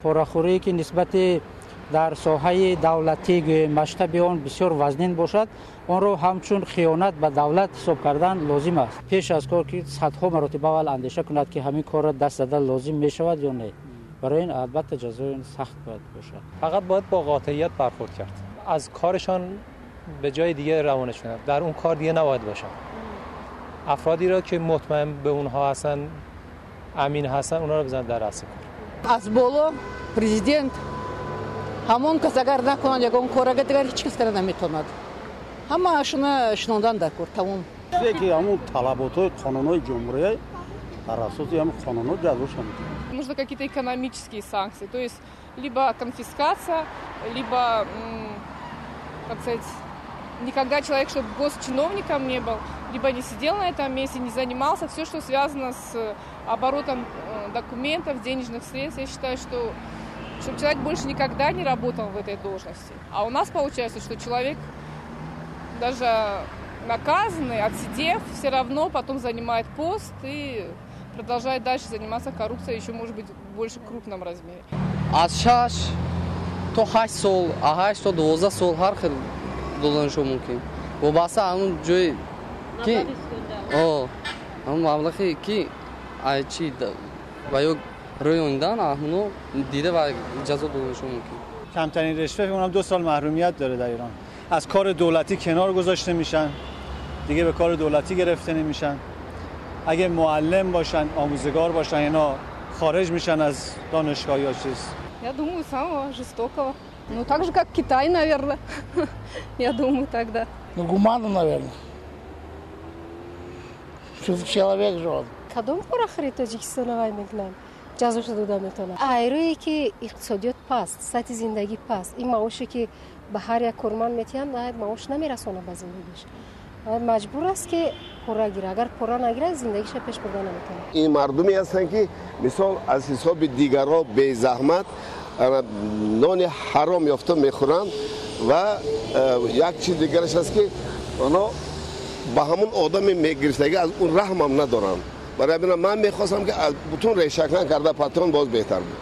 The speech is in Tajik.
Порахӯрие ки нисбати дар соҳаи давлатӣ масштаби он бисёр вазнин бошад, онро ҳамчун хиёнат ба давлат ҳисоб кардан лозим аст. Пеш аз кор ки садҳо маротиба аввал андеша кунад, ки ҳамин корро даст зада лозим мешавад ё не. Барои ин албатта ҷазои сахт бояд бошад. Фақат бояд бо қотеият бархӯрд кард. Аз корашон به جای دیگه روانه شدن، در اون کار دیگه نباید باشن. افرادی را که مطمئن به اونها هستن، امین هستن، اونها رو بزنن در رأس کار. از بالا президент ҳамон кас агар накунад ягон корага, дигар ҳеҷ кас кара наметавонад. Ҳамаашона шинондан дар кор, тамом. Ки ҳамун талаботҳои қонунҳои ҷумҳурия дар асоси ҳамун қонунҳо ҷазоша метавонад. Нужно какие-то экономические санкции, то есть либо конфискация, либо, как сказать, никогда человек, чтобы госчиновником не был, либо не сидел на этом месте, не занимался. Все, что связано с оборотом документов, денежных средств, я считаю, что чтобы человек больше никогда не работал в этой должности. А у нас получается, что человек, даже наказанный, отсидев, все равно потом занимает пост и продолжает дальше заниматься коррупцией, еще, может быть, в больше крупном размере. Аз 6 то 8 сол, аз 8 то 12 сол ҳар хел доданашо мумкин, вобаста ҳамун ҷое ки ҳамун маблағе ки ай чи ва ё рӯёнидан, ҳамуно дида ва ҷазо доданашо мумкин. کمترین رشوه اونم 2 سال محرومیت داره در ایران. از کار دولتی کنار گذاشته میشن، دیگه به کار دولتی گرفته نمیشن. اگه معلم باشن، آموزگار باشن، اینا خارج میشن از دانشگاه یا چیز. Я думаю, самого жестокого. Ну, так же, как Китай, наверное. Я думаю, тогда. Ну, гуманно, наверное. Человек же он. Кадом порахӯри Тоҷикистона вай мекунанд, ҷазоша дода метавонад? Айрӯе ки иқтисодиёт паст, сатҳи зиндагӣ паст, ин маоше ки ба ҳар як корманд метиҳанд, маош намерасонад ба зиндагиш. Маҷбур аст, ки пора гира. Агар пора нагирад, зиндагиша пеш бурда наметавонад. Ин мардуме ҳастанд, ки мисол аз ҳисоби дигарҳо безаҳмат нони ҳаром ёфта мехӯранд. Ва як чиз дигараш аст, ки онҳо ба ҳамун одаме мегирифтагӣ аз он раҳмам надоранд. Барои ҳамин ман мехостам, ки аз бутун решакан карда патон боз беҳтар буд.